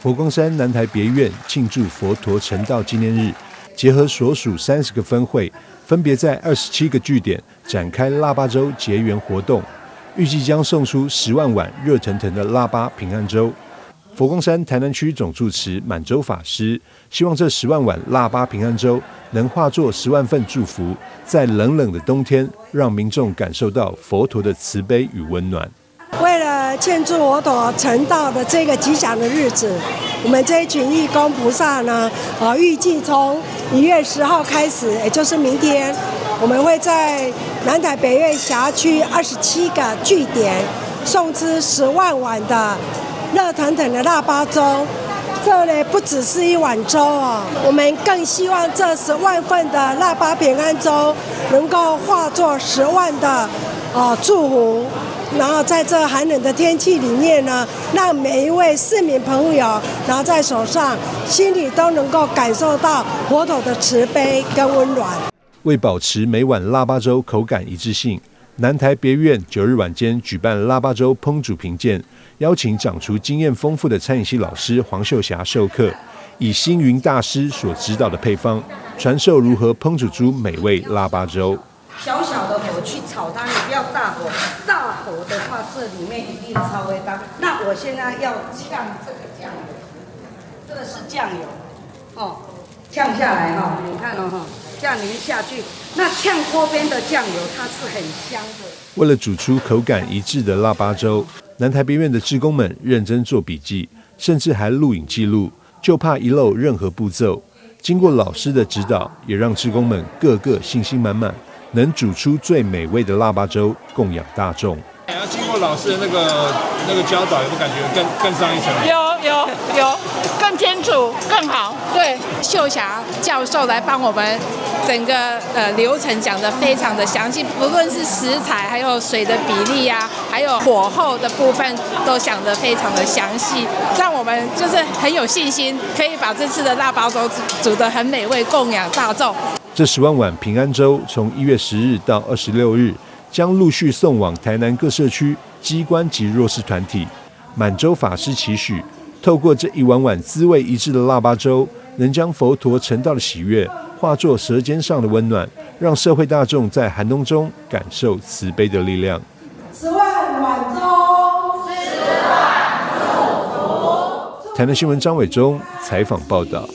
佛光山南台別院慶祝佛陀成道紀念日，結合所屬30個分會，分別在27個據點展開臘肉粥結緣活動，預計將送出10萬碗熱騰騰的臘肉平安粥。佛光山台南區總住持滿洲法師希望這十萬碗臘肉平安粥能化作10萬份祝福，在冷冷的冬天，讓民眾感受到佛陀的慈悲與溫暖。為了慶祝佛陀成道的這個吉祥的日子，我們這一群義工菩薩呢，預計從1月10號開始，也就是明天，我們會在南台別院轄區27個據點送出十萬碗的熱騰騰的臘肉粥。這呢不只是一碗粥哦，我們更希望這十萬份的臘肉平安粥能夠化作十萬的祝福，然後在這寒冷的天氣裡面呢，讓每一位市民朋友拿在手上，心裡都能夠感受到佛陀的慈悲跟溫暖。為保持每碗臘肉粥口感一致性，南台別院9日晚間舉辦臘肉粥烹煮評鑑，邀請掌廚經驗豐富的餐飲系老師黃秀霞授課，以星雲大師所指導的配方，傳授如何烹煮出美味臘肉粥。小小的火去炒它，你不要大火，大火的話，這裡面一定超會當。那我現在要嗆這個醬油，這個是醬油，哦，嗆下來哈，你看哦哈，這樣淋下去，那嗆鍋邊的醬油它是很香的。為了煮出口感一致的臘肉粥，南台別院的志工們認真做筆記，甚至還錄影記錄，就怕遺漏任何步驟。經過老師的指導，也讓志工們個個信心滿滿，能煮出最美味的臘肉粥，供養大眾。要經過老師的那個教導，有沒有感覺更上一層樓？有有有，更清楚更好。對，秀霞教授來幫我們整個流程講得非常的詳細，不論是食材，還有水的比例啊，還有火候的部分，都講得非常的詳細，讓我們就是很有信心，可以把這次的臘肉粥煮得很美味，供養大眾。這十萬碗平安粥從1月10日到26日，將陸續送往台南各社區、機關及弱勢團體。滿洲法師期許，透過這一碗碗滋味一致的臘肉粥，能將佛陀成道的喜悅化作舌尖上的溫暖，讓社會大眾在寒冬中感受慈悲的力量。10萬碗粥，10萬祝福。台南新聞張偉忠採訪報道。